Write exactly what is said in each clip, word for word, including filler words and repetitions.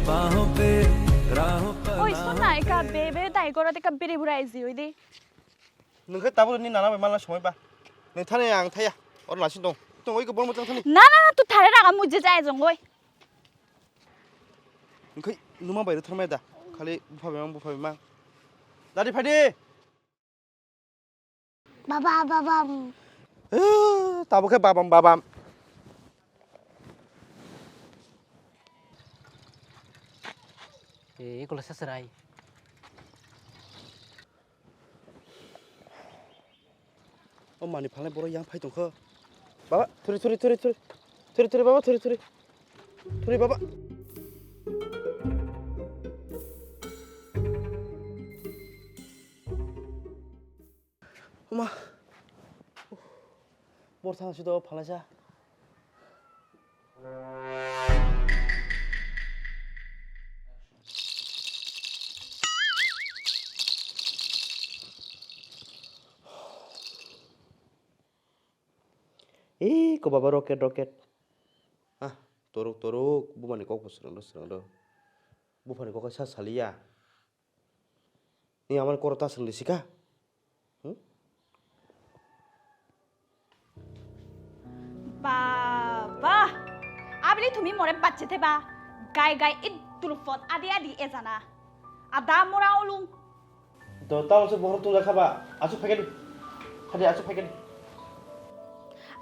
Oi, sonna, eka bebe dai gora de ka biri burai ji oi de. Nung khe tabuk ni nana bai mala somai ba. Nung thani ang thaya. Or lasi dong. Tong oi ko bol mo tang thani. Na, na, na, tu thare raga mujhe jai jong oi. Nung khe numa bai thar mai da. Khali bupha bai mang, bupha bai mang. Dadi phadi. Baba, babam. Eh, tabuk khe babam, babam. Eh, eko le seserai. O mani phalnai borok yang phai tongkho. Baba, thuri, thuri, thuri, thuri. Thuri, thuri, baba, thuri, thuri. Thuri, baba. Oma. Bor thang si do phalaisa. Ei ko baba rocket, rocket. Ah, toruk, toruk, bumani kok bo srang do, srang do. Buphani kok sa saliya. Ni amani koro ta swrwng di sika. Hmm? Baba, abili tumi more bacche theba. Gai gai idul pot adi adi ejana. Ada mora ulung. Do tamo se bohor tungla khaba. Achuk phekedi. Khadi achuk phekedi.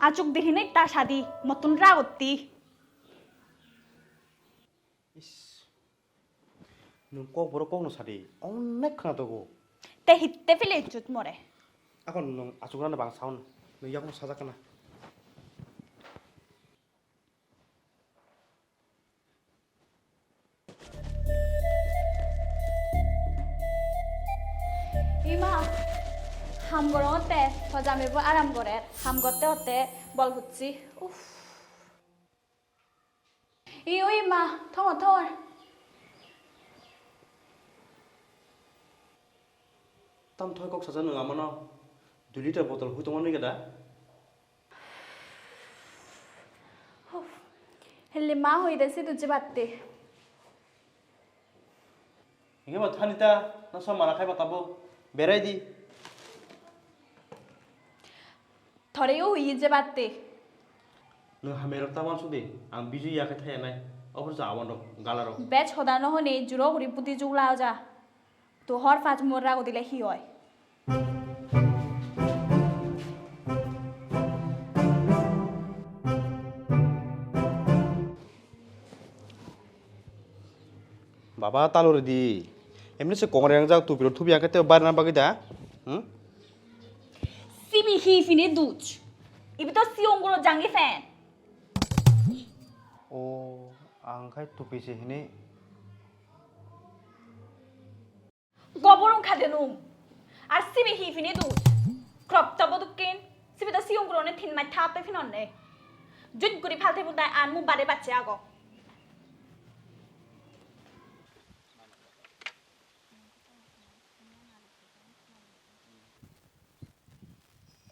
Achuk dihini ta sadi motun ragotti. Is. Nwng kok borok kokno sadi, onek khwna tongo. Te hitte phile chut more. Akon nwng achukrano bang saun, nwng yakno sajak kana. Ima, ham gorongotte, hojamebo aram gorer, ham gotte gotte bol hucchi. Uff. I ui ma, thongo thor. Tam thoi kok saja nwng amano dui liter botol hui tongmani gada. Hili ma hui de si duji batte. Hingke bo thani ta, no som mana khai ba tabo. Berai di. Thore o hui je batte. No hamero ta wansu de, ang biju ya khe thaya nai. Obor ja awan rok, gala rok. Bej hoda no honi juro guri buti jugla oja. To hor pach mor rago dile hi oi. Baba, talo ridi. Emni se kongre yang jak tupiro thubi yang kete bar na bagwi da. Hmm? Sibi hi fini duch. Ibi to si ongoro jangi fan. O, ang khai tupi se hini. Kobor wngkha de nwng? Ar sibi hi phini du? Crop top o dukkin, sibi do siyong gurone thin mai thap phino ne. Jut guri phalte budai an mu bare bacche ago.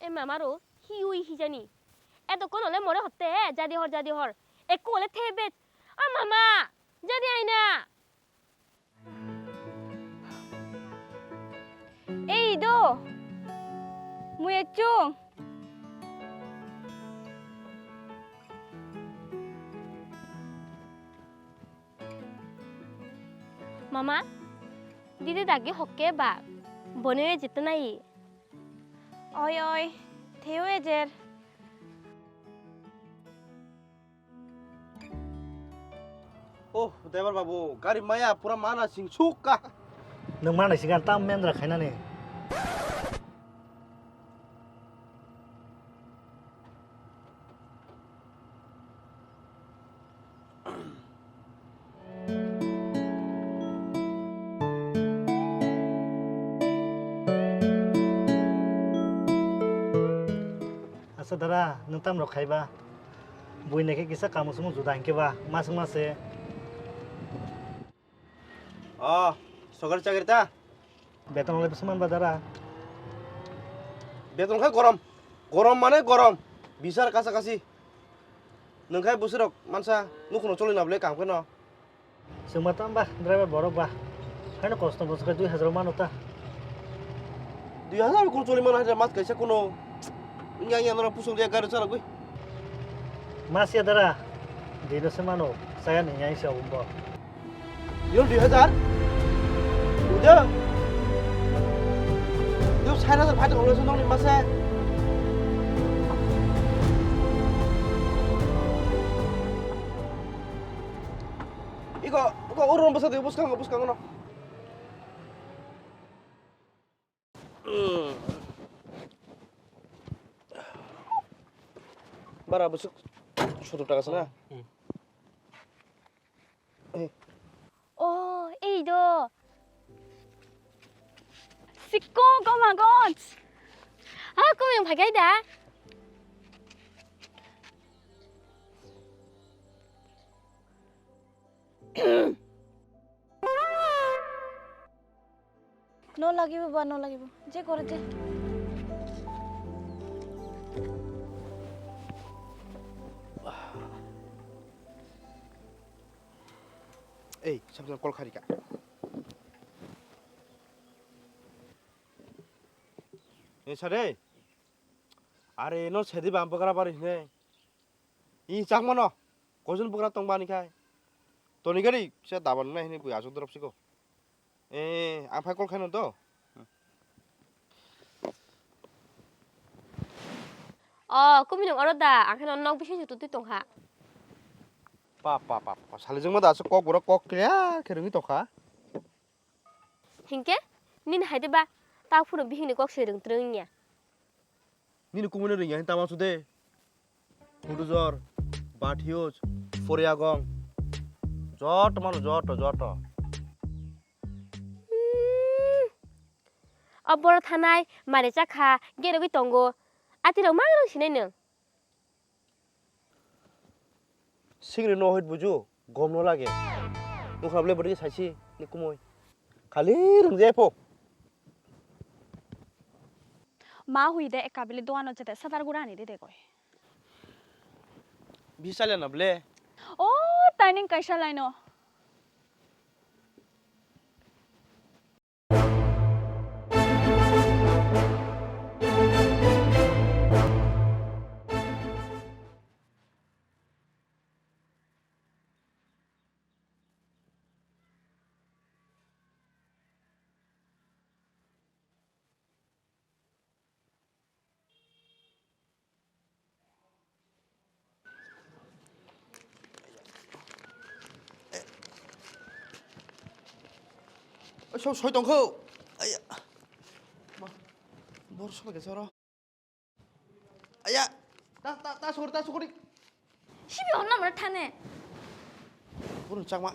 E mama ro, hi ui hi jani? Eto kono le more hotte, jadi hor, jadi hor. Ekko le thebet. A mama, jadi aina. Ei do, mui ekchung. Mama, didi dagi hokke ba, bone jitnai. Oi, oi, theu ejer. Oh, driver babu, gari maya pura mana sing suk ka. Nwng mana sing tam mendra khainani. Asa dara, nwng tam rok khaiba? Buini khe kisa kamu sumu juda hinkhe ba, masuk mase. Oh, sokar chakri ta? Beton le bwswk man ba dara? Beton khe gorom. Gorom mane gorom. Bisar kasa kasi. Nwng khai bwswk rok mansa nukhung no choli na bwle kam khe no. Chwngma tamo ba, driver borok ba. Haino kosto mosto khe dui hazar mano ta. Dui hazar kung choli mano hajar mas kaisa kuno. Wngya wngya norok pusung dia gari chalogwi. Mas ya dara. Dino se mano. Saya ni yang sia umbo. Yol dui hazar? Uda. Yo sait hazar phai tong nokni mase. Iko, iko, urun bwsa di, bwskango, bwskango no. Bara bwswk sottor taka se na? Hmm. Eh. Oh, ei do. Sikko goma goj. Ah, kumi phai kai da. No lagibo ba no lagibo. Je kore je. Ei, samsung call kharika. Ei, sare. Are no sedi bam bagra bari hine. I chakmano. Kojon bagra tong bani khai. Toni gari se daban na hine bui asuk drop siko. Eh, ang phai call khaino to. Oh, kuminung oro da, ang khe nok bising se tutui tongkha. Pa, pa, pa, pa, salijwngma da aswk kok borok kok clear khe rwngwi tongkha. Hinkhe, nini hai de ba, ta phuru bihikni kok se rwng twrwng ya. Nini kumui no rwngya hini tama sude. Hudujor, Bathius, Poriagong. Joto mano, joto, joto. Hmm. O boro thanai, mare chakha, gerogwi tongo. Atirok ma rwng sinai nwng? Singri no hoit buju, gom no lage. Nukha bole bodi saisi ni kumui. Khali rwngje pho. Ma hui de ekabili doano jete sadar gura ani de de koi. Bisale na ble. O, timing kaisa laino. Oi, so soi tongkho. Aya. Ma, bor soi khe soro. Aya. Ta, ta, ta sori, ta sori. Sibi honna mara thane. Bor chakma.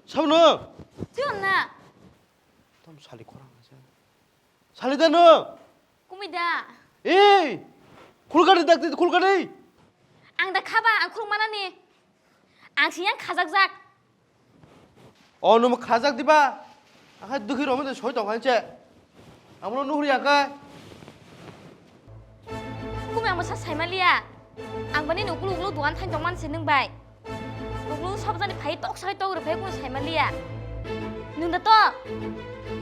Sabno. Twi honna. Tam sali khorang asa. Sali da no. Kumi da. Ei! Khulkari dak, khulkari. Ang da khaba, ang khuluk manani. Ang siyang khajakjak. O, nwng khajak diba? Akhai dukhi romwi de soi tong kha se. Amo nuhri akhai. Kumi ang bwsa saima liya. Ang bani nukulu ukulu duan thain tongman se nwng bai. Nukulu sabjani phai tok sai tok rwphai kunu saima liya. Nwng da to?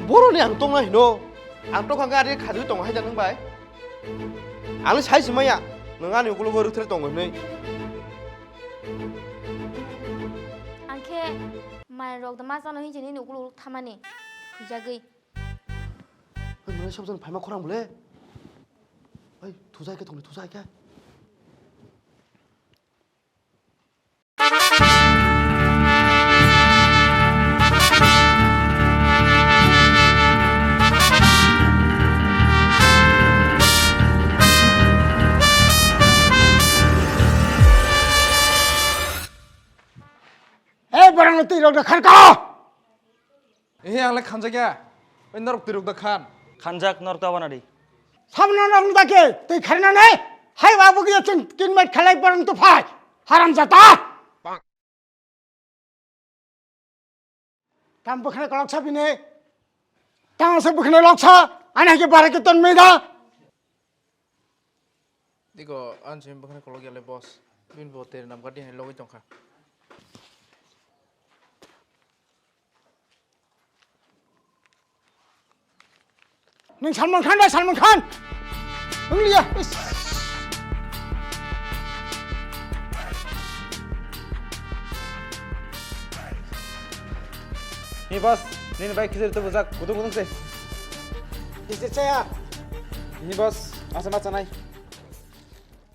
Boroni ang tongna hino. Ang tokha khe ari khajagwi tongo hai da nwng bai. Ang sai simaya. Nwng ani ukulu rwthre tongo hinwi. Ang khe mai rok da ma chano hinjani nukulu ukulu thamani. Thujagwi. Oi, mane sabjani phaima khorang bole. Oi, thujai khe tongni thujai khe. Ei, borokno twi rok da kharka. Eh, ang le khanjakya. Oi norok twirok da khan. Khanjak norok ta wanadi. Samno nang da ke twi kharna nai. Hai babu ke chun kin mai khalai parang tu phai. Haram jata. Tam bukhne kolok sa bine. Tam se bukhne lok sa. Ana ke bare ke ton me da. Diko, ang chini bwkhani kolok yale boss. Bini bo tere nam gadi hai logoi tongkha. Nung Salman Khan da, Salman Khan. Nung liya. Is. Ni boss, nini bai khichiri tubujak, gudung gudung se. Khichiri chaya. Ni boss, masa masa nai.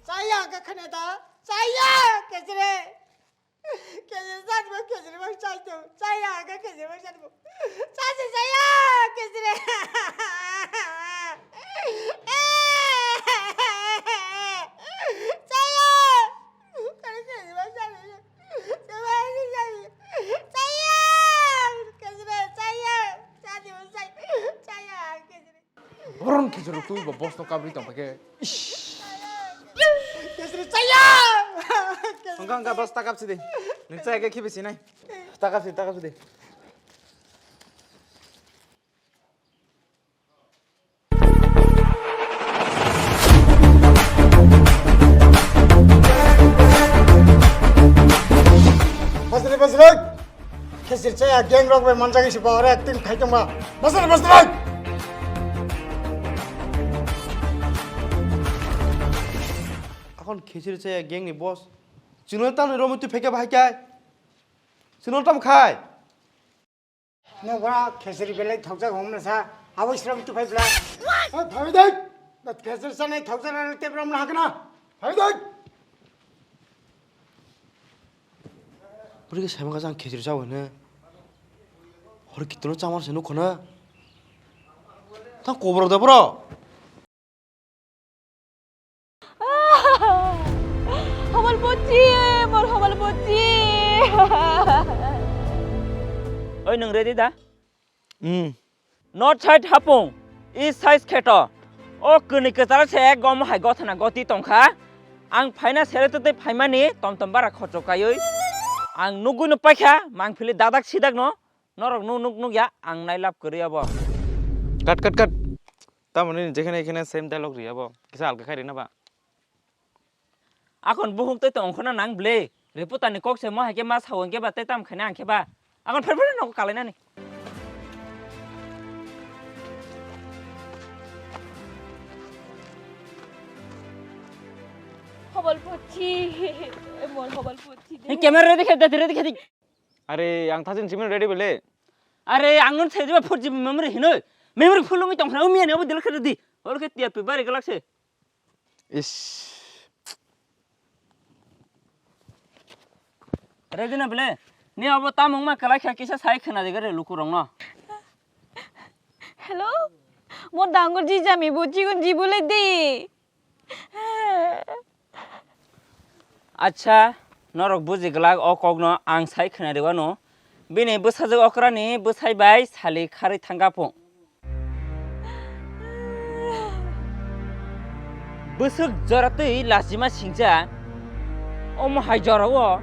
Chaya ka khane da, chaya khichiri. Khichiri chani bo, khichiri bo chai to. Chaya ka khichiri bo chani bo. Chasi chaya khichiri. Chaya. Khichiri bo chani. Chaya. Khichiri chaya. Chani bo chai. Chaya khichiri. Boron khichiri twi bo boss no kabri tong pake. Ish. Khichiri chaya. Hongka hongka boss takap sidi. Ning chaya ke khibi sinai. Takap sidi, takap sidi. Bajrek, bajrek. Khichiri chaya gang rok bai manjak isi ba ore acting khai tongma. Bajrek, bajrek. Akhon khichiri chaya gang ni boss. Chwngno tamo romwi twi phaikha bahai khe. Chwngno tamo khai. Nokra khichiri belai thokjak hom na sa, abo srom tu phai bla. Oi, phai dai. Khichiri sanai thokjak na te brom na hakna. Phai dai. Bwrwi khe saimang kha jang khichiri chawi hwnwi. Hor kitino chamar se nukho na. Ta kobor da bro. Hobol pochi, mor hobol pochi. Oi, nwng ready da? Hmm. North side hapung, east side kheto. O kwnwi kwcharo se gom hai gothana goti tongkha. Ang phaina sere tei phaimani tom tom bara khochok kaiwi. Ang nugui no paikha, mangphili dadak sidak no. Norok nuk nuk nuk ya, ang nailab kwrwi abo. Cut, cut, cut. Tamoni jekhane ekhane same dialogue ri abo. Kisa alga khai rina ba. Akhon buhuk tei tong khona nang ble. Reporter ni kok se mo hai khe ma sao hwnkhe ba tei tam khaina ang khe ba. Akhon pher pher no kalai nani. Hobol pochi. Mor hobol pochi de. Camera ready khe, ready khe. Are, ang thajin simi ready bele. Are, ang nung thajin ba four G B memory hinoi. Memory full wngwi tongkha, o miya ni obo delete khe di. Oro khe tiya twi bari glak se. Is. Ready na bele? Ni obo tamung ma kalai kha kisa sai khna de gare luku rong no. Hello? Mo dangur ji jami bo chigon ji bole de. Acha, norok buji glak o kokno ang sai khwnari wano. Bini bwsajwk okrani bwsai bai sali kharwi thangkha phung. Bwswk jora twi lachima singcha, omo hai jorao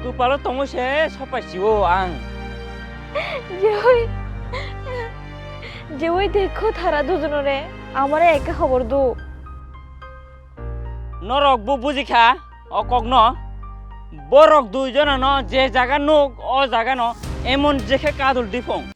kwpalo tongwi se sopai sio ang. Jewoi, jewoi dekho thara dujono re, amare eke khobor do. Norok bo buji kha o kokno. Borok dui jonano je jaga nuk, o jagano emon jekhe kadul diphung.